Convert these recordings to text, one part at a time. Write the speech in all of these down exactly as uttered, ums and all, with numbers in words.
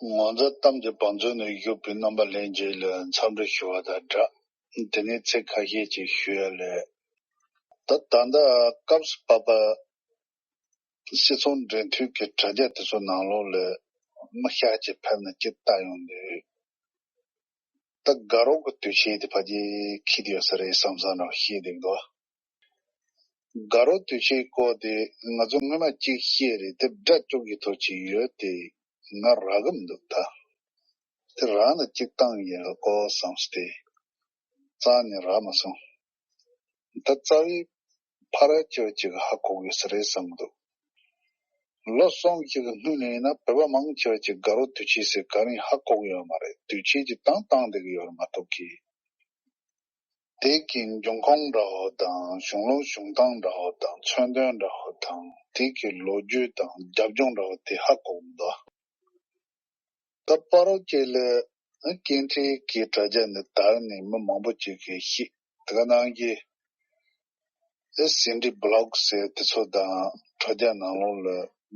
ངོ་མཚར་གཏམ་གྱི་བང་མཛོད་ནས་བཞུགས་པའི་རྣམ་པ་ལྷན་རྒྱས་ལ་འཚམས་འདྲི་ཞུ་བ་དང་སྦྲགས། དེ་ནས་ཚིག་ཁ་ཤས་ཅིག་ཞུ་ཡ་ལས། ད་ད་ལྟ་སྐབས་སུ་བབ་པ་སྤྱི་ཚོགས་འབྲེལ་མཐུད་ཀྱི་དྲ་རྒྱ་དེ་ཚོ་ནང་ལོགས་ལ་མི་ཤ་ཅིག་ཕེབས་ནས་ཅིག་ལྟ་ཡོང་དུས། ད་དགའ་རོགས་ཀྱི་དུས་ཆེན་དེ་ཕལ་ཆེར་འཁེལ་ཡོད་ས་རེད་བསམ་བསམ་རང་བཤད་བསྡད་འདུག་དགའ་རོགས་དུས་ཆེན་སྐོར་དེ་ང་ཚོ་སྔོན་མ་གཅིག་བཤད་རེད་དེ་སྒྲ་གཅོག་གི་ཐོག་ཅིག་ཡོད་དེ་ང་རག་གི་མི་འདུག་ད་དེ་རག་ན་གཅིག་བཏང་ཡིན་ར་ཀོ་བསམ་སྟེ་རྩ་ནས་རག་མ་སོང་། ད་རྩ་བའི་ཕ་ར་ཆེ་བ་ཅིག་ཧ་གོ་གི་ས་རེད་བསམ་གི་འདུག་ལོ་གསུམ་ཞིག་གི་སྔོན་ནས་ཡིན་ན་བོད་པ་མང་ཆེ་བ་ཅིག་དགའ་རོགས་དུས་ཆེན་ཟེར་ག་རེ་ཡིན་ཧ་གོ་གི་ཡོད་མ་རེད། དུས་ཆེན་གྱི་གཏམ་བཏང་བསྡད་གི་ཡོད་རེད་མ་གཏོགས་གི་དེ་གི་འབྱུང་ཁུངས་འདྲ་བོ་དང་གཞུང་ལུགས་གཞུང་སྟངས་འདྲ་བོ་དང་མཚོན་དོན་འདྲ་བོ་དང་དེ་གི་ལོ་རྒྱུས་དང་རྒྱབ་ལྗོངས་འདྲ་བོ་དེ་ཧ་གོ་གི་མི་འདུག་ད་པ་རོ་ཅེ་ལེ་སྐད་འཕྲིན་གྱི་དྲ་རྒྱ་ནས་དར་ནས་མི་མང་པོ་ཅིག་གིས་ཤེས། དེ་ག་ནང་གི་ཨེ་སིན་ཌི་བི་ལོག་ཟེར་དེ་ཚོ་དང་དྲ་རྒྱ་ནང་ལོགས་ལ་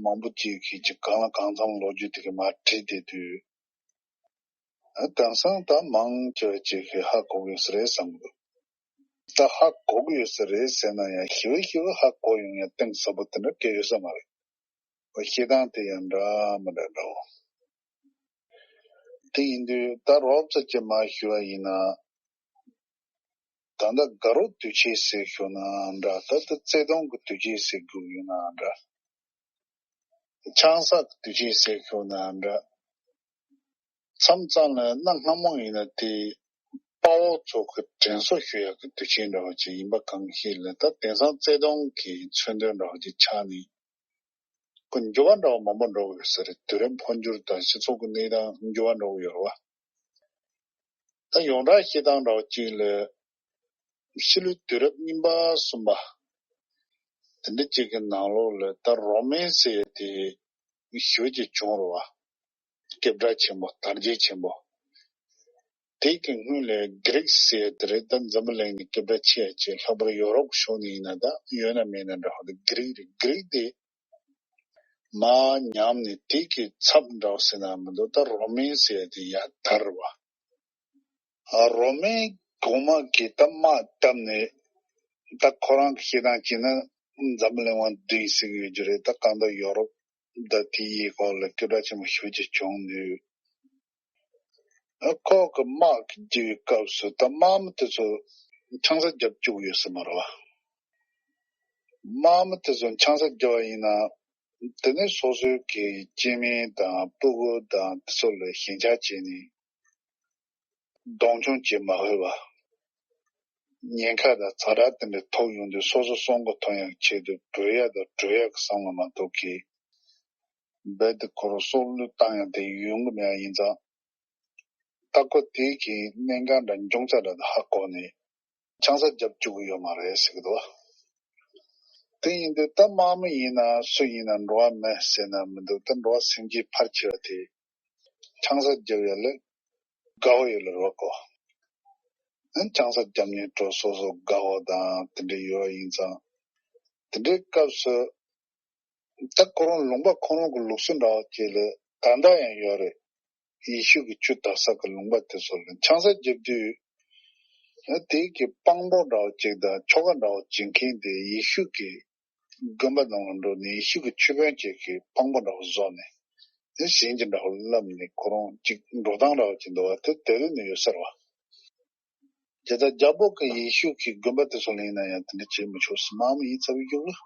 མང་པོ་ཅིག་གིས་ཅིག་གང་ལ་གང་འཚམ་ལོ་རྒྱུས་དེ་གི་མར་བྲིས་བསྡད་དུས། ཨ་དེང་སང་ད་མང་ཆེ་བ་ཅིག་གིས་ཧ་གོ་གི་ས་རེད་བསམ་གི་འདུག་ད་ཧ་གོ་གི་ཡོད་ས་རེད་ཟེར་ན་ཡང་ཞི་བ་ཞི་བ་ཧ་གོ་ཡོང་ཡ་གཏིང་ཟབ་པོ་དེ་འདྲ་སྐད་ཡོད་ས་མ་རེད། བཤད་སྟངས་དེ་ཡང་འདྲ་མི་འདྲ་འདྲ་བོ། དེ་ཡིན་དུས་ད་རོབ་ཙམ་ཅིག་མར་ཞུ་བ་ཡིན་ན། ད་ལྟ་དགའ་རོགས་དུས་ཆེན་ཟེར་ཞུ་ན་འདྲ། ད་ལྟ་བརྩེ་དུང་གི་དུས་ཆེན་ཟེར་དགོས་ཡོད་ན་འདྲ། ཆང་ས་གི་དུས་ཆེན་ཟེར་ཞུ་ན་འདྲ། མཚམས་མཚམས་ལ་གནའ་སྔ་མོ་ཡིན་ན་དེ་དཔའ་བོ་ཚོ་གི་དྲན་གསོ་ཞུ་ཡག་གི་དུས་ཆེན་འདྲ་བོ་ཅིག་ཡིན་པ་གང་ཤེས་ལ། ད་དེང་སང་བརྩེ་དུང་གི་མཚོན་དོན་འདྲ་བོ་ཅིག་ཆགས་ནས་ཁོ་འགྱུར་བ་འདྲ་བོ་མང་པོ་འགྲོ་གི་ཡོད་ས་རེད། དུས་རབས་འཕོ་འགྱུར་དང་སྤྱི་ཚོགས་ཀྱི་གནས་སྟངས་འགྱུར་བ་འགྲོ་གི་ཡོད་རེད་བ། ད་ཡོངས་གྲགས་བཤད་སྟངས་འདྲ་བོ་གཅིག་ལ། ཕྱི་ལོའི་དུས་རབས་གཉིས་པ་གསུམ་པ། དེ་འདྲ་གཅིག་གི་ནང་ལོགས་ལ་ད་རོ་མན་ཟེར་ཡ་དེ་ཞེ་པོ་ཅིག་བྱུང་རེད་བ། སྐད་གྲགས་ཆེན་པོ་དར་རྒྱས་ཆེན་པོ། དེ་གི་སྔོན་ལ་གྷི་རིག་ཟེར་ཡ་དེ་རེད། ད་འཛམ་བུ་གླིང་ནས་སྐད་གྲགས་ཆེ་ཡ་ཆེ་ལྷག་པར་ཡོ་རོབ་ཕྱོགས་ནས་ཡིན་ན་ད་ཡོད་ན་མེད་ན་འདྲ་བ་དེ་གྷི་རིག་རེད། གྷི་རིག་དེ། མར་ཉམས་ནས་དེ་གི་ཚབ་འདྲ་བོ་ཟེར་ན་མི་འདུག་ད་རོ་མན་ཟེར་ཡ་དེ་ཡར་དར་བ། ཨ་རོ་མན་གོང་མ་གིས་ད་དམག་བཏབ་ནས་ད་ཁོ་རང་གི་བཤད་སྟངས་བྱས་ན་འཛམ་བུ་གླིང་དབང་བསྡུས་ཟེར་གི་ཡོད་རྒྱུ་རེད། ད་གང་ལྟར་ཡོ་རོབ་ད་དེ་ཡི་སྐོར་ལ་སྐད་གྲགས་ཆེན་པོ་ཞེ་པོ་ཅིག་བྱུང་དུས། ཨ་ཁོ་གི་དམག་གི་རྒྱུག་པའི་སྐབས་སུ་ད་དམག་མི་དེ་ཚོ་ཆང་ས་བརྒྱབ་བཅུག་ཡོད་ས་མ་རེད་བ། དམག་མི་དེ་ཚོ་ཆང་ས་བརྒྱབ་པ་ཡིན་ན། དེ་ནས་སོ་སོའི་གི་སྐྱེ་དམན་དང་སྤུ་གུ་དང་དེ་ཚོ་ལ་ཞེན་ཆགས་བྱས་ནས་གདོང་མཆོང་བྱེད་མ་ཕོད་པ། ཉེན་ཁ་དང་ཛ་དྲག་དེ་འདྲ་ཐོབ་ཡོང་དུས་སོ་སོ་སྲོག་མགོ་ཐོན་ཡག་ཆེད་དུ་བྲོས་ཡག་དང་བྲོས་ཡག་གི་བསམ་བློ་མ་གཏོགས་ཀྱི། རྦད་དེ་ཁོ་རང་སྲོག་བློས་བཏང་ཡག་དེ་ཡོང་གི་མེད་པ་ཡིན་ཙང་། ད་ཁོ་དེ་གི་གནད་འགག་འདྲ་འབྱུང་ས་འདྲ་དེ་ཧ་གོ་ནས་ཆང་ས་བརྒྱབ་བཅུག་གི་ཡོད་མ་རེད་ཟེར་གི་འདུག་དེ་ཡིན་དུས་ད་དམག་མི་ཡིན་ན་སུ་ཡིན་ན་འགྲོ་བ་མི་ཟེར་ན་མི་འདུག་ད་འགྲོ་བ་སེམས་ཅན་ཕལ་ཆེ་བ་དེ་ཆང་ས་བརྒྱབ་ཡ་ལ་དགའ་བོ་ཡོད་ལ་རོགས་གོ་ཨ་ཆང་ས་བརྒྱབ་ནས་འགྲོ་སོ་སོ་དགའ་བོ་དང་དེ་འདྲ་ཡོད་པ་ཡིན་ཙང་། དེ་འདྲའི་སྐབས་སུ། ད་ཁོ་རང་ལུང་པ་ཁོ་རང་གི་ལུགས་སྲོལ་འདྲ་བོ་ཅིག་ལ་ད་ལྟ་ཡང་ཡོད་རེད། ཡེ་ཤུ་གི་ཆོས་དར་ས་གི་ལུང་པ་དེ་ཚོ་ལ་ཆང་ས་བརྒྱབ་དུས། ཡང་དེ་གི་དཔང་པོ་འདྲ་བོ་ཅིག་དང་ཆོ་ག་འདྲ་བོ་བྱེད་མཁན་དེ་ཡེ་ཤུ་གི་དགོན་པ་ནང་ལ་འགྲོ་ནས་ཡེ་ཤུ་གི་ཆོས་དཔོན་ཅིག་གི་དཔང་པོ་འདྲ་བོ་བཟོ་ནས། དེ་གཞན་གྱི་འདྲ་བོ་བསླབས་ནས་ཁོ་རང་ཅིག་འགྲོ་སྟངས་འདྲ་བོ་ཅིག་འདུག་བ་དེ་དེ་རིང་ནས་ཡོད་ས་རེད་བ། དེ་ལྟར་རྒྱལ་པོ་གི་ཡེ་ཤུ་གི་དགོན་པ་དེ་ཚོ་ལ་ཡིན་ན་ཡང་དེ་འདྲ་བྱེད་མི་ཆོག་ཟེར་དམག་མི་ཡིན་ཚར་བའི་རྒྱུགས་ལ།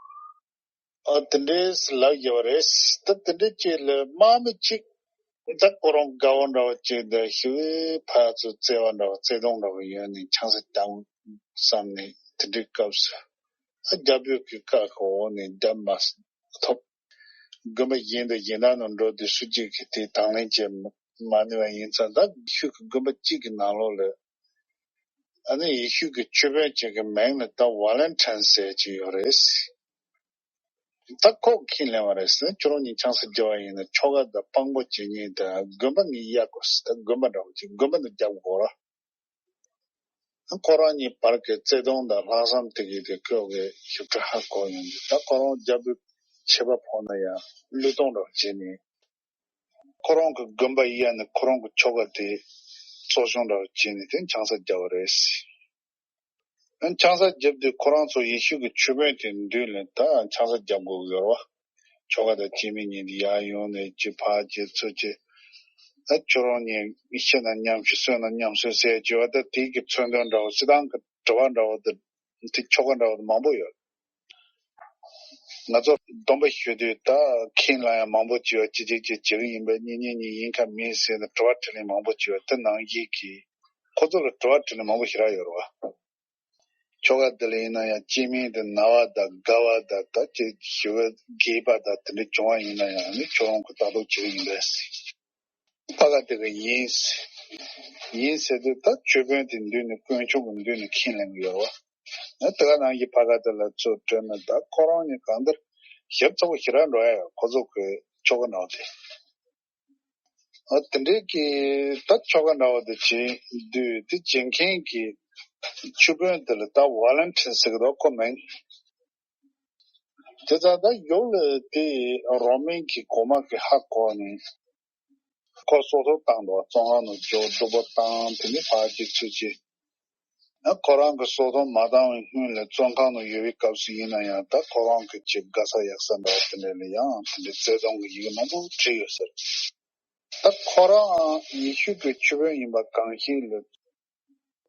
ཨ་དེ་འདྲས་ལབ་ཡོད་རེད། ད་དེ་འདྲས་ཅིག་ལ་དམག་མི་གཅིག་ད་ཁོ་རང་དགའ་བོ་འདྲ་བོ་ཅིག་འདི་ཞི་བའི་ཕར་ཚུར་བརྩེ་བ་འདྲ་བོ་བརྩེ་དུང་འདྲ་བོ་ཡོད་ནས་ཆང་ས་བཏང་བསམ་ནས་དེ་འདྲའི་སྐབས་སུ་ཨ་རྒྱལ་པོའི་གི་བཀའ་གི་འོག་ནས་བརྒྱབ་མ་ཐུབ། དགོན་པ་གཞན་དང་གཞན་དག་ནང་འགྲོ་དུས་སུ་གཅིག་གིས་དེ་དང་ལེན་བྱེད་མ་ནུས་པ་ཡིན་ཙང་ད་ཡེ་ཤུ་གི་དགོན་པ་གཅིག་གི་ནང་ལོགས་ལ་ཨ་ནི་ཡེ་ཤུ་གི་ཆོས་དཔོན་གཅིག་གི་མིང་ལ་ད་ཝ་ལན་ཊིན་ཟེར་གྱི་ཡོད་རེད། ད་ཁོ་ཁས་ལེན་པ་རེད་ཟེར་ན་ཁྱོད་རང་གཉིས་ཆང་ས་རྒྱག་པ་ཡིན་ན་ཆོ་ག་དང་དཔང་པོ་བྱེད་མཁན་དང་དགོན་པ་ངས་གཡར་དགོས་ཟེར། ད་དགོན་པ་འདྲ་བོ་ཅིག་དགོན་པ་འདི་རྒྱག་དགོས་ར། ཁོ་རང་གཉིས་བར་གྱི་བརྩེ་དུང་དང་ལྷག་བསམ་དེ་གའི་དེ་ཁོ་གི་ཞིབ་ཕྲ་ཧ་གོ་ཡོང་དུས་ད་ཁོ་རང་རྒྱལ་པོའི་ཆད་པ་ཕོག་ན་ཡང་བློས་གཏོང་འདྲ་བོ་བྱས་ནས། ཁོ་རང་གི་དགོན་པ་ཡིན་ཡ་ནི་ཁོ་རང་གི་ཆོ་ག་དེ་གཙོ་བྱུང་འདྲ་བོ་བྱས་ནས་དེ་ཆང་ས་བརྒྱབ་པ་རེད། ཆང་ས་བརྒྱབ་དུས་ཁོ་རང་ཚོ་ཡེ་ཤུ་གི་ཆོས་དཔོན་དེ་མདུན་ལ་ད་ཆང་ས་བརྒྱབ་དགོས་ཀྱི་ཡོད་རེད་བ། ཆོ་ག་དང་རྐྱེན་མེད་ཉིན་དེ་ཡར་ཡོང་ནས་ཅི་ཕར་ཅི་ཚུར་ཅི། ད་ཁྱོད་རང་གཉིས་ཤི་ན་མཉམ་ཤི་གསོན་ན་མཉམ་གསོན་ཟེར་བྱས་པ་ད་དེ་གི་མཚོན་དོན་འདྲ་བོ་སྤྱི་བཏང་གི་དྲི་བ་འདྲ་བོ་དེ་དེ་ཆོ་ག་འདྲ་བོ་དེ་མང་པོ་ཡོད། ང་ཚོ་སྡོམ་པ་ཞུ་དུས་ད་ཁེངས་ལ་ཡང་མང་པོ་བྱེད་པ་ཅི་ཅིག་ཅིག་བྱེད་ཀྱི་ཡིན་པས་གཉེན་ཉེ་གཉིས་ཡིན་ཁ་མིན་ཟེར་ནས་དྲི་བ་དྲིས་ལན་མང་པོ་བྱེད་པ་དེ་ནང་བཞིན་གྱི་ཁོ་ཚོ་ལ་དྲི་བ་དྲིས་ལན་མང་པོ་ཞེ་དྲག་ཡོད་རེད་བ། ཆོ་ག་འདི་ལ་ཡིན་ན་ཡང་སྐྱེ་དམན་དང་ན་བ་དང་རྒ་བ་དང་ད་ཅི་ཞི་བའི་རྒས་པ་དང་དེ་འདྲ་བྱུང་བ་ཡིན་ན་ཡང་ནི་ཁྱོད་རང་གི་ལྟ་རྟོག་བྱེད་ཀྱི་ཡིན་པས། ཕ་ག་དེ་ག་ཡིན། ཡིན་ཟེར་དུས་ད་ཆོས་དཔོན་དེ་མདུན་ནས་དཀོན་མཆོག་གི་མདུན་ནས་ཁས་ལེན་གྱི་ཡོད་རེད་བ། ད་དེ་ག་ནང་བཞིན་ཕ་ག་དེ་ལ་ཚུར་སྤྲོད་ན་ད་ཁོ་རང་གཉིས་གང་ལྟར་ཞབས་ཚ་པོ་ཞེ་དྲག་འགྲོ་ཡ་ཡོད་ཁོ་ཚོ་གི་ཆོ་ག་ནང་དེ། ཨ་དེ་འདྲའི་གི་ད་ཆོ་ག་འདྲ་བོ་དེ་བྱེད་དུས་དེ་བྱེད་མཁན་གྱི་ཆོས་དཔོན་དེ་ལ་ད་ཝ་ལན་ཊིན་ཟེར་གི་འདུག་ཁོ་མིང་། དེ་ཙང་ད་ཡོག་ལ་དེ་རོ་མན་གྱི་གོང་མ་གི་ཧ་གོ་ནས་ཁོ་སྲོག་ཐོག་བཏང་འདུག་བཙོན་ཁང་ནང་འཇོག་སྡུག་པོ་བཏང་དེ་ནས་ཕར་གྱི་ཚུར་གྱི། ཨ་ཁོ་རང་གི་སྲོག་ཐོག་མ་བཏང་བའི་སྔོན་ལ་བཙོན་ཁང་ནང་ཡོད་པའི་སྐབས་སུ་ཡིན་ན་ཡང་ད་ཁོ་རང་གི་ཅིག་དགའ་ས་ཡག་ས་འདྲ་བ་དེ་འདྲ་ལ་ཡང་དེ་འདྲའི་བརྩེ་དུང་གི་ཡི་གེ་མང་པོ་བྲིས་ཡོད་ཟེར། ད་ཁོ་རང་ཡེ་ཤུ་གི་ཆོས་དཔོན་ཡིན་པ་གང་ཞིག་ལ་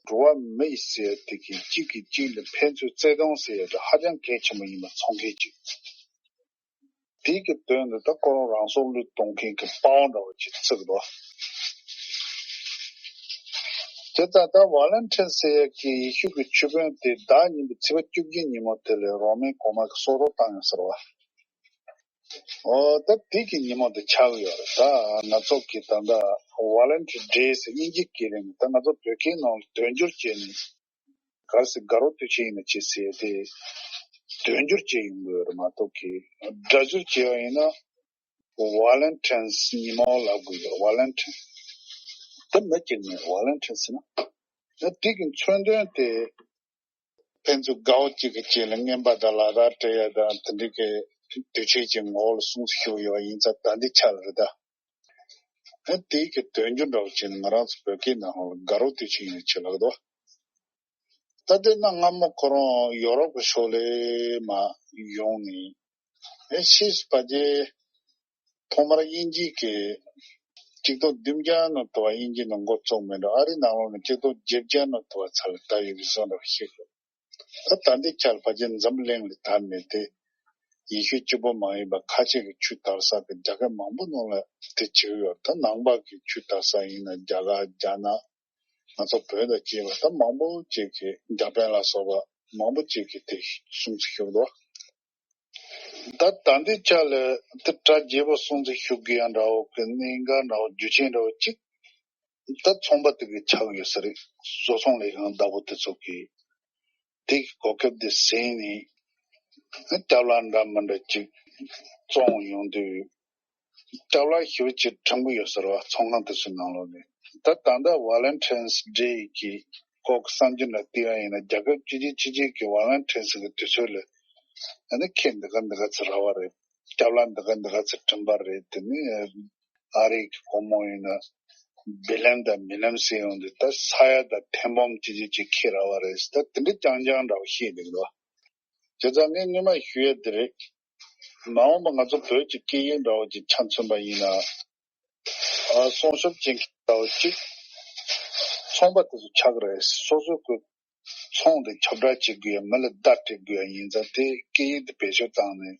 འགྲོ་བ་མི་ཡི་ཟེར་དེ་གི་གཅིག་གིས་གཅིག་ལ་ཕན་ཚུན་བརྩེ་དུང་ཟེར་ཡ་དེ་ཧ་ཅང་གལ་ཆེན་པོ་ཡིན་པ་མཚོན་མཁན་ཅིག་དེ་གི་དོན་དུ་ད་ཁོ་རང་རང་སྲོག་བློས་གཏོང་མཁན་གྱི་དཔའ་བོ་འདྲ་བོ་ཅིག་བརྩི་གི་འདུག་དེ་ལྟར་ད་ཝ་ལན་ཊིན་ཟེར་ཡ་གི་ཡེ་ཤུ་གི་ཆོས་དཔོན་དེ་ཟླ་གཉིས་པའི་ཚེས་པ་བཅུ་བཞི་ཉིན་མོ་དེ་ལ་རོ་མའི་གོང་མ་གི་སྲོག་ཐོག་བཏང་ཡོད་ཟེར་བ། ཨོ་ད་དེ་གི་ཉིན་མོ་དེ་ཆགས་ཡོད་རེད། ད་ང་ཚོ་གི་ད་ལྟ་ཝ་ལན་ཊིན་ཌེ་ཟེར་དབྱིན་ཇི་སྐད་རིང་ད་ང་ཚོ་བོད་སྐད་ནང་ལ་དོན་སྒྱུར་བྱས་ནས། ག་རེ་ཟེར་དགའ་རབ་དུས་ཆེན་ཡིན་ན་ཅི་ཟེར་དེ། དོན་སྒྱུར་བྱས་ཡོང་གི་ཡོད་རེད་མ་གཏོགས་ཀྱི། སྒྲ་སྒྱུར་བྱས་པ་ཡིན་ན། ཝ་ལན་ཊིན་སི་ཉི་མ་ལབ་དགོས་ཡོད་ཝ་ལན་ཊིན། དེ་མི་གཅིག་ནས་ཝ་ལན་ཊིན་སི་ན། ད་དེ་གི་མཚོན་དོན་དེ། ཕན་ཚུན་དགའ་བོ་གཅིག་གི་རྗེས་ལ་རྔན་པ་དང་ལག་རྟགས་སྤྲད་ཡ་དང་དེ་འདྲའི་གི་དུས་ཆེན་གྱི་ངོ་བོ་ལ་སྲུང་བརྩི་ཞུ་ཡོད་པ་ཡིན་ཙང་ད་འདི་ཆ་ལ་རེད་ད། ཨ་དེའི་གི་དོན་སྒྱུར་འདྲ་བོ་བྱས་ནས་ང་རང་ཚོ་བོད་སྐད་ནང་ལ་དགའ་རབ་དུས་ཆེན་ཡིན་ཆེད་ལབ་འདུག་ད་དེ་ན་སྔ་མོ་ཁོ་རང་ཡོ་རོབ་ཀྱི་ཕྱོགས་ལས་མར་ཡོང་ནས་ཨེ་ཤེས་པ་དེ་ཐོག་མར་དབྱིན་ཇིའི་གི་ཆིག་སྟོང་བདུན་བརྒྱ་ནང་དུ་བ་དབྱིན་ཇི་ནང་འགོ་བཙུགས་མེད་འགྲོ་ཨ་རི་ནང་ལོགས་ནས་ཆིག་སྟོང་བརྒྱད་བརྒྱ་ནང་དུ་བ་ཚར་ལ་ད་ཡོད་པའི་བཟོ་འདྲ་བ་ཤེས་དགོས། ད་ད་ལྟའི་ཆར་ཕལ་ཆེར་འཛམ་གླིང་ལ་དར་ནས་དེ་ཡེ་ཤུ་གཅིག་པོ་མ་ཡིན་པར་ཁ་ཆེ་གི་ཆོས་དར་ས་གི་རྒྱལ་ཁབ་མང་པོ་ནང་ལ་དེ་བྱེད་ཀྱི་ཡོད། ད་ནང་པ་གི་ཆོས་དར་ས་ཡིན་ན་རྒྱ་གར་རྒྱ་ནག་ང་ཚོ་བོད་དང་བཅས་པ་ད་མང་པོ་ཅིག་གི་འཇར་པན་ལ་སོགས་པ་མང་པོ་ཅིག་གི་དེ་སྲུང་བརྩི་ཞུ་གི་འདུག་ད་ད་ལྟའི་ཆ་ལ་དེ་གྲ་རྒྱས་པོ་སྲུང་བརྩི་ཞུ་དགོས་ཡ་འདྲ་བོ་གི་གནད་འགག་འདྲ་བོ་རྒྱུ་རྐྱེན་འདྲ་བོ་ཅིག་ད་ཚོང་པ་དེ་གི་ཆགས་ཡོད་ས་རེད། བཟོ་ཚོང་ལས་ཁང་བདག་པོ་དེ་ཚོ་གིས་དེ་གི་གོ་སྐབས་དེ་ཟིན་ནས་སྐྱབས་ལ་འདྲ་མི་འདྲ་ཅིག་བཙོང་ཡོང་དུས་སྐྱབས་ལ་ཞེ་པོ་ཅིག་དྲན་གྱི་ཡོད་ས་རེད་བ། ཚོང་ཁང་དེ་ཚོའི་ནང་ལོགས་ནས་ད་ད་ལྟ་ཝ་ལན་ཊིན་སི་ཌེ་གི་སྐོར་གྱི་གསར་འགྱུར་འདྲ་བལྟས་པ་ཡིན་ན་རྒྱལ་ཁབ་ཅི་ཅི་ཅི་ཅི་གི་ཝ་ལན་ཊིན་སི་གི་དུས་ཚོད་ལ་ཨ་ནི་ཁེ་འདི་ག་འདི་ག་ཚོད་རག་པ་རེད། སྐྱབས་ལ་འདི་ག་འདི་ག་ཚོད་བྲིན་པ་རེད། དེ་ནི་ཨ་རིའི་གི་སྒོར་མོ་ཡིན་ན་བི་ལན་དང་མི་ལན་ཟེར་ཡོང་དུས་ད་ས་ཡ་དང་ཐེར་འབུམ་ཅི་ཅི་ཅི་ཁེ་རག་པ་རེད། ད་དེ་འདྲ་རྐྱང་རྐྱང་འདྲ་བོ་ཤེས་འདུག་ལོ། བྱས་ཙང་ངས་སྔོན་མ་ཞུ་ཡ་དེ་རེད། མ་འོངས་པ་ང་ཚོ་བོད་ཀྱི་སྐད་ཡིག་འདྲ་བོ་ཅིག་ཆ་མཚོན་པ་ཡིན་ན། ཨ་སྲུང་སྐྱོབ་བྱེད་མཁན་འདྲ་བོ་ཅིག་ཚོང་པ་དེ་ཚོ་ཆགས་ཀྱི་རེད། སོ་སོ་གི་ཚོང་དེ་ཁྱབ་བསྒྲགས་བྱེད་དགོས་ཡ་མི་ལ་བརྡ་སྤྲད་དགོས་ཡ་ཡིན་ཙང་དེ་སྐད་ཡིག་དེ་བེད་སྤྱོད་བཏང་ནས་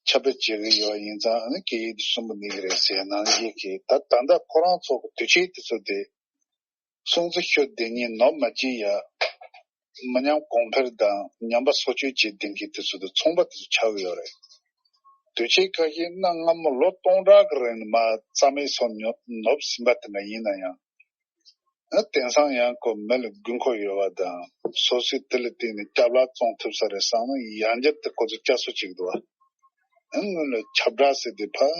ཁྱབ་སྤེལ་བྱེད་ཀྱི་ཡོད་ཡིན་ཙང་ཨ་ནི་སྐད་ཡིག་དེ་སྲུང་བ་གནས་ཀྱི་རེད་ཟེར་ནང་བཞིན་གྱི་ད་ད་ལྟ་ཁོ་རང་ཚོ་གི་དུས་ཆེན་དེ་ཚོ་དེ། སྲུང་བརྩི་ཞུ་བདེ་ཉིན་ནོར་མ་བགྱིས་ཡ། མི་ཉམས་གོང་འཕེལ་དང་ཉམས་པ་སོར་ཆུད་བྱེད་བདེ་མཁན་དེ་ཚོ་དེ་ཚོང་པ་དེ་ཚོ་ཆགས་ཀྱི་ཡོད་རེད། དུས་ཆེན་ཁ་ཤས་གནའ་སྔ་མོ་ལོ་སྟོང་ཕྲག་གི་རིང་ནས་མར་རྩ་མེད་སོང་ནོར་ཟིན་པ་དེ་འདྲ་ཡིན་ན་ཡང་། ཨ་དེང་སང་ཡང་ཁོ་མི་ལ་དགོས་མཁོ་ཡོད་པ་དང་སོ་སོས་དེ་ལ་བརྟེན་ནས་སྐྱབས་ལ་བཙོང་ཐུབ་ས་རེད་བསམ་ན་ཡང་བསྐྱར་དེ་ཁོ་ཚོ་བསྐྱར་གསོ་བྱེད་ཀྱི་འདུག་བ། ཨ་སྔོན་ལ་ཁྱབ་བསྒྲགས་ཟེར་དེ་ཕར་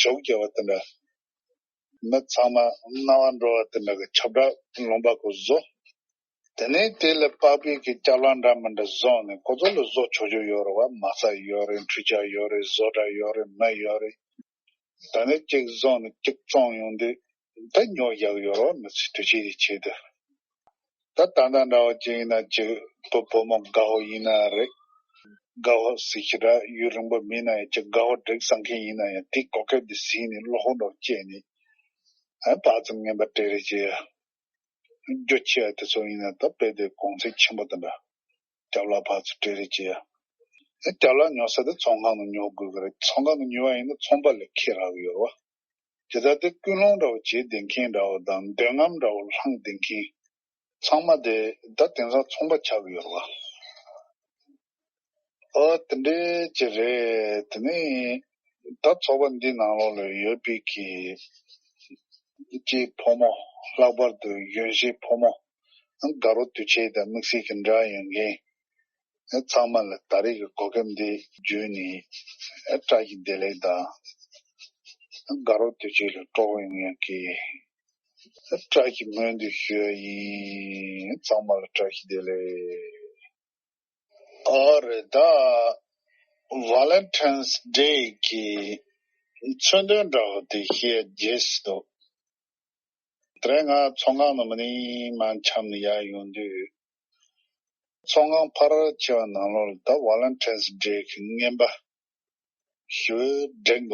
ཞོགས་རྒྱག་པ་དེ་འདྲ། མི་ཚང་མ་སྣང་བ་འགྲོ་བ་དེ་འདྲ་གི་ཁྱབ་བསྒྲགས་ལུང་པ་ཁོ་བཟོ། དེ་ནས་དེ་ལ་པགས་པའི་གི་སྐྱབས་ལ་འདྲ་མི་འདྲ་བཟོ་ནས་ཁོ་ཚོ་ལ་བཟོ་ཆོག་ཆོག་ཡོད་རེད་བ། མ་རྩ་ཡོད་རེད། འཕྲུལ་ཆས་ཡོད་རེད། བཟོ་གྲྭ་ཡོད་རེད། མི་ཡོད་རེད། ད་ནི་གཅིག་བཟུང་ནས་གཅིག་བཙོང་ཡོང་དུས་ད་ཉོ་རྒྱག་ཡོད་རོགས་མི་ཚེ་དུས་ཆེན་དེ་ཆེད་དུ། ད་ད་ལྟ་འདྲ་བོ་ཅིག་ཡིན་ན་ཅིག་བུ་བུ་མོ་དགའ་བོ་ཡིན་ན་རེད། དགའ་བོ་ཟིག་ཞིག་ར་ཡུན་རིང་པོ་མིན་ན་ཡང་ཅིག་དགའ་བོ་འགྲིག་བསམ་མཁན་ཡིན་ན་ཡང་དེའི་གོ་སྐབས་དེ་ཟིན་ནས་བློ་ཁོག་འདྲ་བོ་སྐྱེས་ནས་ཨ་ཕར་ཚུར་རྔན་པ་སྤྲད་རེས་བྱེད་ཡ། རྒྱུ་ཆེ་བ་དེ་ཚོ་ཡིན་ན་ད་དཔེ་དེ་གོང་ཚད་ཆེན་པོ་དེ་འདྲ། རྒྱབ་ལ་ཕར་ཚུར་སྤྲད་རེས་བྱེད་ཡ། ཨེ་རྒྱབ་ལ་ཉོ་ས་དེ་ཚོང་ཁང་ནང་ཉོ་དགོས་ཀྱི་རེད། ཚོང་ཁང་ནང་ཉོ་བ་ཡིན་ན་ཚོང་པ་ལས་ཁེ་རག་གི་ཡོད་རེད་བ། དེ་ལྟར་དེ་ཀུན་སློང་འདྲ་བོ་བྱེད་བསྡད་མཁན་འདྲ་བོ་དང་འདོད་རྔམ་འདྲ་བོ་ལྷང་བསྡད་མཁན་ཚང་མ་དེ་ད་དེང་སང་ཚོང་པ་ཆགས་ཀྱི་ཡོད་རེད་བ། ཨོ་དེ་འདྲའི་ཅིག་རེད། དེ་ནས་ད་ཚོགས་པ་འདི་ནང་ལོགས་ལ་ཡོད་པའི་གི་སྐྱེས་ཕོ་མོ་ལྷག་པར་དུ་གཞོན་སྐྱེས་ཕོ་མོ་དགའ་རོགས་དུས་ཆེན་དང་དམིགས་བསལ་གྱི་འདྲ་ཡོད་མཁན་ཚང་མ་ལ་ད་རེས་ཀྱི་གོ་སྐབས་འདི་བརྒྱུད་ནས་བཀྲ་ཤིས་བདེ་ལེགས་དང་དགའ་རོགས་དུས་ཆེན་ལ་སྤྲོ་པོ་ཡོང་ཡག་གི་བཀྲ་ཤིས་སྨོན་འདུན་ཞུ་ཡ་ཡིན། ཚང་མ་ལ་བཀྲ་ཤིས་བདེ་ལེགས། ཨོ་རེད་ད། Valentine's Day གི་མཚོན་དོན་འདྲ་བོ་དེ་བཤད་རྒྱུ་ཞིག་འདུག་དེ་རིང་ང་ཚོང་ཁང་ནང་མ་ནི་མ་འཁྱམས་ནས་ཡར་ཡོང་དུས། ཚོང་ཁང་ཕལ་ཆེ་བ་ནང་ལོགས་ལ་ད་Valentine's Day གི་རྔན་པ་ཞེ་པོ་སྒྲིག་འདུག་བ།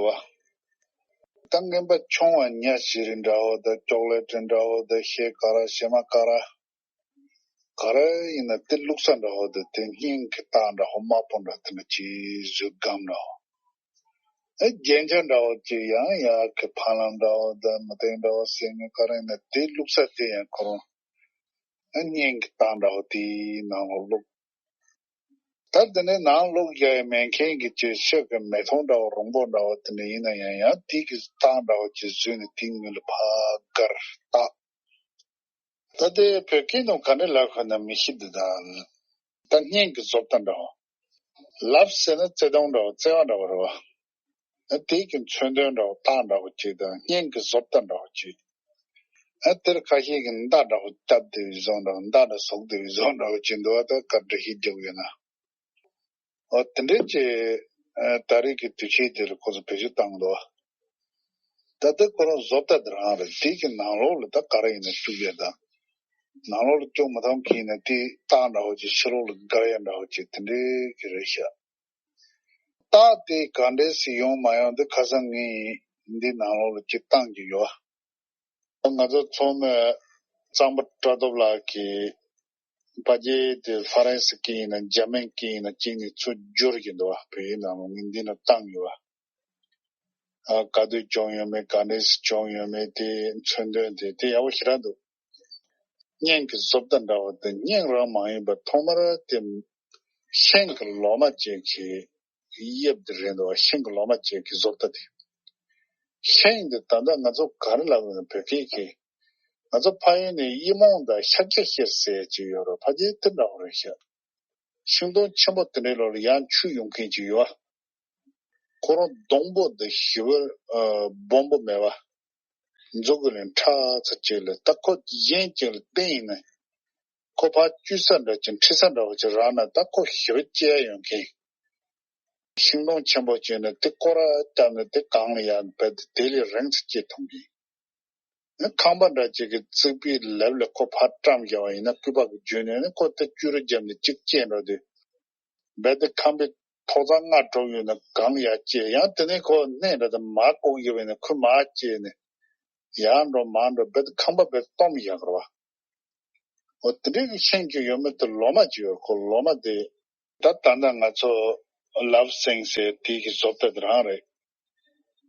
ད་རྔན་པ་ཆུང་བ་ཉ་ཞིག་རེ་འདྲ་བོ་དང་ཅོག་ལེ་ཊི་འདྲ་བོ་དང་ཤེལ་དཀར་ར་ཤེལ་མ་དཀར་ར། ག་རེ་ཡིན་ན་དེ་བླུགས་ས་འདྲ་བོ་དང་དེ་སྙིང་གི་རྟགས་འདྲ་བོ་དམར་པོ་འདྲ་དེ་འདྲ་ཅིག་བཟོས་སྒམ་འདྲ་བོ། ཨེ་རྒྱན་ཆ་འདྲ་བོ་ཅིག་ཡང་ཡག་གི་ཕ་ལམ་འདྲ་བོ་དང་མི་ཐེངས་འདྲ་བོ་ཟེར་ངེས་ག་རེ་ཡིན་ན་དེ་བླུགས་ས་དེ་ཡང་ཁོ་རང་ཨེ་སྙིང་གི་རྟགས་འདྲ་བོ་དེའི་ནང་ལོགས་བླུགས། ད་དེ་ནས་ནང་བླུགས་རྒྱག་ཡ་མེད་མཁན་གྱི་ཅིག་ཤོག་གི་མེ་ཐོང་འདྲ་བོ་རོང་པོ་འདྲ་བོ་དེ་འདྲ་ཡིན་ན་ཡང་ཡང་དེ་གི་རྟགས་འདྲ་བོ་ཅིག་བཟོས་ནས་དེའི་སྔོན་ལ་ཕར་དགར་བཏགས། ད་དེ་བོད་སྐད་ནང་ག་འདྲ་ལབ་དགོས་ན་མི་ཤེས་འདུག་ད། ད་སྙིང་གི་བཟོ་ལྟ་འདྲ་བོ། ལབ་ཟེར་ན་བརྩེ་དུང་འདྲ་བོ་བརྩེ་བ་འདྲ་བོ་རེད་བ། ཨ་དེ་གི་མཚོན་དོན་འདྲ་བོ་རྟགས་འདྲ་བོ་ཅིག་དང་སྙིང་གི་བཟོ་ལྟ་འདྲ་བོ་ཅིག་ཨ་དེར་ཁ་ཤས་ཀྱིས་མདའ་འདྲ་བོ་བཏབ་བསྡད་པའི་བཟོ་འདྲ་བོ་མདའ་འདྲ་ཟུག་བསྡད་པའི་བཟོ་འདྲ་བོ་ཅིག་འདུག་བ། ད་ག་འདྲ་ཞིག་རྒྱག་ཡོད་ན། འོ་དེ་འདྲའི་ཅིག་ཨ་ད་རེས་ཀྱི་དུས་ཆེན་དེ་ལ་ཁོ་ཚོ་བེད་སྤྱོད་བཏང་འདུག་བ། ད་ལྟ་ཁོ་རང་བཟོ་ལྟ་དེ་རང་རེད། དེ་གི་ནང་ལོགས་ལ་ད་ག་རེ་ཡིན་ན་བཅུག་ཡ་དང་། ནང་ལོགས་ལ་བཅུག་མ་ཐུབ་མཁན་ཡིན་ན་དེ་རྟགས་འདྲ་བོ་ཅིག་ཕྱི་ལོགས་ལ་དགར་ཡ་འདྲ་བོ་ཅིག་དེ་འདྲའི་གི་རེད་ཤག་རྟགས་དེ་ག་འདྲས་སེ་ཡོང་མ་ཡོང་དེ་ཁ་སང་ངས་འདི་ནང་ལོགས་ལ་ཅིག་བཏང་གི་ཡོད། ང་ཚོ་ཚང་མས་གཙང་པ་བཀྲ་ཐོབ་ལགས་ཀྱི་ཕ་རྒྱལ་དེ་ཧྥ་རན་སི་སྐད་ཡིན་ན་འཇར་མན་སྐད་ཡིན་ན་གཅིག་ནས་ཚུར་བསྒྱུར་གྱི་འདུག་བ། བོད་ཡིག་ནང་ལ་ངས་འདི་ན་བཏང་ཡོད་བ། ཨ་ག་དུས་བྱུང་ཡོད་མེད་ག་འདྲས་སེ་བྱུང་ཡོད་མེད་དེ་མཚོན་དོན་དེ་དེ་ཡག་པོ་ཞེ་དྲག་འདུག་སྙིང་གི་བཟོ་ལྟ་འདྲ་བ་དེ་སྙིང་རང་མ་ཡིན་པར་ཐོག་མར་དེ་ཤིང་གི་ལོ་མ་ཅིག་གི་དབྱིབས་དེ་རེད་འདུག་བ། ཤིང་གི་ལོ་མ་ཅིག་གི་བཟོ་ལྟ་དེ། ཤིང་དེ་ད་ལྟ་ང་ཚོ་ག་རེ་ལབ་ཡོད་ན་བོད་སྐད་ཀྱི། ང་ཚོ་ཕ་ཡུལ་ནས་ཡི་མོང་དང་ཤཱཀྱ་ཤེལ་ཟེར་ཡ་ཅིག་ཡོད་རེད། ཕ་རྒྱལ་དེ་འདྲ་བོ་རེད་ཤག་ཤིང་སྡོང་ཆེན་པོ་དེ་འདྲའི་ལོགས་ལ་ཡང་ཆུ་ཡོང་མཁན་ཅིག་ཡོད། ཁོ་རང་སྡོང་པོ་འདི་ཞི་བར་ཨ་སྦོམ་པོ་མེད་པ། མཛུབ་གུ་ལས་ཕྲ་ཚ་ཅིག་ལ་ད་ཁོ་གཞན་ཅིག་ལ་བསྟན་ཡིན་ན། ཁོ་ཕར་བཅུ་ས་འདྲ་ཅིག་ཁྲི་ས་འདྲ་བོ་ཅིག་རག་ན་ད་ཁོ་ཞི་བར་སྐྱེ་ཡ་ཡོང་མཁན། ཤིང་སྡོང་ཆེན་པོ་ཅིག་ནི་དེ་སྐོར་ར་བཏབ་ནས་དེ་གང་ལ་ཡང་བས་ཏེ་དེ་ལས་རིང་ཙམ་སྐྱེ་ཐུབ་མཁན། ཁང་པ་འདྲ་ཅིག་གི་རྩིག་པའི་ལེབ་ལ་ཁོ་ཕར་བཀྲམ་བཞག་པ་ཡིན་ན་སྐུད་པ་གིས་འཇུས་ནས་ནི་ཁོ་དེ་བཅུ་རུ་བརྒྱབ་ནས་གཅིག་སྐྱེས་འགྲོ་དུས། རྦད་དེ་ཁང་པའི་ཐོག་རྩ་ལྔ་དྲུག་ཡོད་ན་གང་ལ་ཡར་སྐྱེས། ཡང་དེ་ནས་ཁོ་སྣེ་འདྲ་དང་མར་བཀོག་ཡོད་པ་ཡིན་ན་ཁོ་མར་སྐྱེས་ནས་ཡར་འགྲོ་མར་འགྲོ་རྦད་དེ་ཁང་པ་རྦད་དེ་སྟོངས་བཞག་གི་རེད་བ། འོ་དེ་འདྲའི་གི་ཤིང་ཅིག་ཡོད་མེད་དེ་ལོ་མ་ཅིག་ཡོད། ཁོ་ལོ་མ་དེ་ད་ད་ལྟ་ང་ཚོ་ལབ་སེང་ཟེར་དེ་གི་བཟོ་ལྟ་དེ་རང་རེད།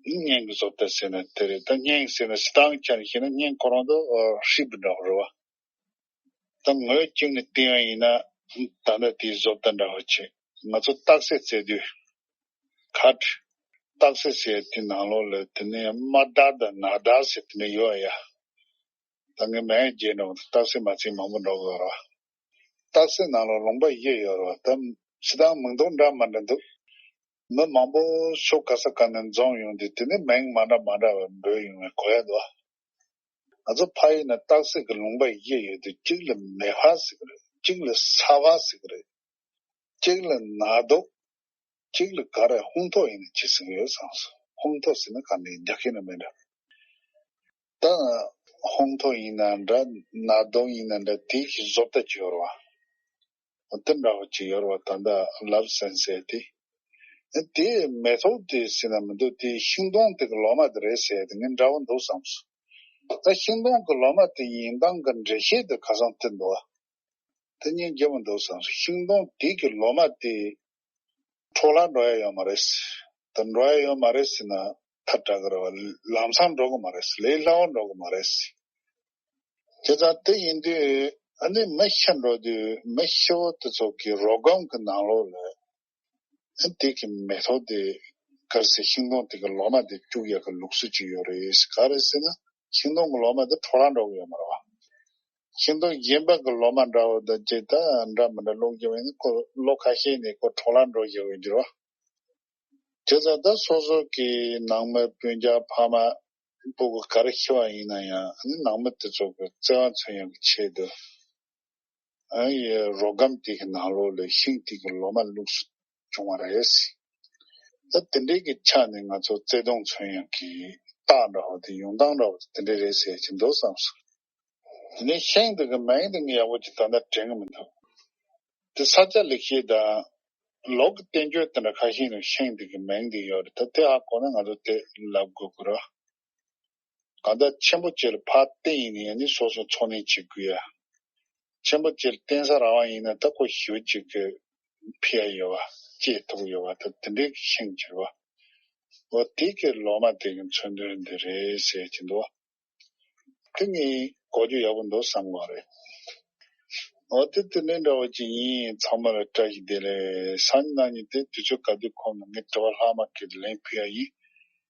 སྙིང་གི་བཟོ་ལྟ་ཟེར་ན་དེ་རེད། ད་སྙིང་ཟེར་ན་སྤྱིར་བཏང་ཆ་ནས་བཤད་ན་སྙིང་ཁོ་རང་དུ་ཧྲིལ་པོ་འདྲ་བོ་རེད་བ། ད་ངོས་གཅིག་ནས་བལྟས་པ་ཡིན་ན་ད་ལྟ་དེའི་བཟོ་ལྟ་འདྲ་བོ་ཆེ། ང་ཚོ་རྟགས་གསལ་བཙལ་དུས་ཁ་བྲི། རྟགས་གསལ་ཟེར་དེ་ནང་ལོགས་ལ་དེ་ནས་དམར་རྟགས་དང་ནག་རྟགས་ཟེར་དེ་འདྲ་ཡོད་ཡ། ད་ངས་མིང་བརྗེད་འགྲོ། རྟགས་གསལ་མ་བརྩིས་མང་པོ་འགྲོ་གི་ཡོད་རེད་བ། རྟགས་གསལ་ནང་ལ་ལུང་པ་བཞི་ཡོད་རེད་བ། ད་སྤྱིར་བཏང་མིང་འདོགས་འདྲ་མི་འདྲ་འདུག་མི་མང་པོ་ཕྱོགས་ག་ས་ག་ནས་འཛོམས་ཡོང་དུས་དེ་ནས་མིང་མ་འདྲ་མ་འདྲ་བ་འབོད་ཡོང་བའི་གོ་ཡ་འདུག་ང་ཚོ་ཕ་ཡུལ་ན་རྟགས་གསལ་གྱི་ལུང་པ་བཞི་ཡོད་དུས་གཅིག་ལ་མེ་ཕག་ཟེར་གི་རེད། གཅིག་ལ་ས་ཕག་ཟེར་གི་རེད། གཅིག་ལ་ནག་རྡོ། གཅིག་ལ་ག་རེ་ཧུང་ཐོག་ཡིན་ན་ཅི་ཟེར་གི་ཡོད་བསམ་སོང་ ཧོང་ཐོ་ཟེར་ན་ག་ནས་རྒྱག་གི་ན་མེད་འདྲ། ད་ཧོང་ཐོ་ཡིན་ན་འདྲ་ན་རྡོ་ཡིན་ན་འདྲ་དེ་གི་བཟོ་ལྟ་ཅིག་ཡོད་རེད་བ། དེ་འདྲ་བ་ཅིག་ཡོད་རེད་བ། ད་ལྟ་ལབ་སན་ཟེར་དེ། དེ་མེ་ཐོག་དེ་ཟེར་ན་མི་འདུག་དེ་ཤིང་སྡོང་དེ་གི་ལོ་མ་དེ་རེད་ཟེར་དེ་ངས་འདྲ་བོ་འདུག་བསམ་སོང་། ད་ཤིང་སྡོང་གི་ལོ་མ་དེ་ཡིན་སྟངས་ཀྱི་འགྲེལ་བཤད་དེ་ཁ་སང་དེ་འདུག་བ། དེ་ཉིད་རྒྱབ་མི་འདུག་བསམ་སོང་། ཤིང་སྡོང་དེ་གི་ལོ་མ་དེ་འཕྲོ་བརླག་འགྲོ་ཡ་ཡོད་མ་རེད། དེ་འགྲོ་ཡ་ཡོད་མ་རེད་ཟེར་ན་ཐལ་དྲགས་ཀྱི་རེད་བ། ལམ་སང་འགྲོ་གི་མ་རེད། ལས་སླ་བོ་འགྲོ་གི་མ་རེད། དེ་ཙང་དེ་ཡིན་དུས་ཨ་ནི་མི་ཤི་འགྲོ་དུས་མི་ཤི་བོ་དེ་ཚོ་གི་རོ་སྒམ་གི་ནང་ལོགས་ལ་ཨ་དེ་གི་མེ་ཐོག་དེ་གར་སའི་ཤིང་སྡོང་དེ་གི་ལོ་མ་དེ་བཅུག་ཡ་གི་ལུགས་སྲོལ་ཅིག་ཡོད་རེད། ག་རེ་ཟེར་ན་ཤིང་སྡོང་གི་ལོ་མ་དེ་འཕྲོ་བརླག་འགྲོ་གི་ཡོད་མ་རེད་བ། ཤིང་སྡོང་གཞན་པ་གི་ལོ་མ་འདྲ་བོ་དང་ཅིག་ད་འདྲ་མི་འདྲ་བླུགས་རྒྱུ་ཡིན་ན་ཁོ་ལོ་ཁ་ཤས་ནས་ཁོ་འཕྲོ་བརླག་འགྲོ་བཞིན་ཡོད་རྒྱུ་རེད་བ། བྱས་ཙང་ད་སོ་སོ་གི་ནང་མི་སྤུན་ཀྱག་ཕ་མ་སྤུ་གུ་ག་རེ་ཤི་བ་ཡིན་ན་ཡང་ཨ་ནི་ནང་མི་དེ་ཚོ་གི་བརྩེ་བ་མཚོན་ཡག་གི་ཆེད་དུ་ཨ་ཡི་རོ་སྒམ་དེ་གི་ནང་ལོགས་ལ་ཤིང་དེ་གི་ལོ་མ་བླུགས་སུ་བྱུང་བ་རེད། ད་དེ་འདྲའི་གི་ཆ་ནས་ང་ཚོ་བརྩེ་དུང་མཚོན་ཡག་གི་རྟགས་འདྲ་བོ་དེ་ཡོང་སྟངས་འདྲ་བོ་དེ་དེ་འདྲ་རེད་ཟེར་གྱི་འདུག་བསམ་སོང་། དེ་ནས་ཤིང་དེ་གི་མིང་དེ་ངས་ཡག་པོ་ཅིག་ད་ལྟ་དྲན་གི་མི་འདུག་དེ་ས་ཆ་ལེགས་བཤད་དང་ལུགས་ཀྱི་བསྟན་བཅོས་དེ་འདྲ་ཁ་ཤས་ནང་ཤིང་དེ་གི་མིང་དེ་ཡོད་རེད། ད་དེ་ཧ་གོ་ན་ང་ཚོ་དེ་ལབ་དགོས་ཀྱི་རེད། གང་ལྟར་ཆེན་པོ་ཅིག་ལ་ཕར་བརྟེན་ཡིན་ནའི་ཨ་ནི་སོ་སོ་འཚོ་གནས་བྱེད་དགོས་ཡ། ཆེན་པོ་ཅིག་ལ་བརྟེན་ས་རག་པ་ཡིན་ན་ད་ཁོ་ཞེ་པོ་ཅིག་གི་ཕི་ཡ་ཡོད་བ། སྐྱེས་ཐུབ་ཡོད་བ། ད་དེ་འདྲའི་ཤིང་ཅིག་རེད་བ། འོ་དེ་གི་ལོ་མ་དེ་གི་མཚོན་དོན་འདི་རེད་ཟེར་གྱི་འདུག་དེ་ངས་གོ་རྒྱུ་ཡག་པོ་འདུག་བསམ་གི་རེད། འོ་དེ་དེ་ནས་འདྲ་བོ་ཅིག་ཡིན། ཚང་མ་ལ་བཀྲ་ཤིས་བདེ་ལེགས། སང་ཉིན་གནངས་ཉིན་དེ་དུས་ཚོད་ག་དུས་ཁོམ་ན་ངས་དྲི་བ་ལྷག་མ་སྐད་དུ་ལན་ཕུལ་ཡ་ཡིན།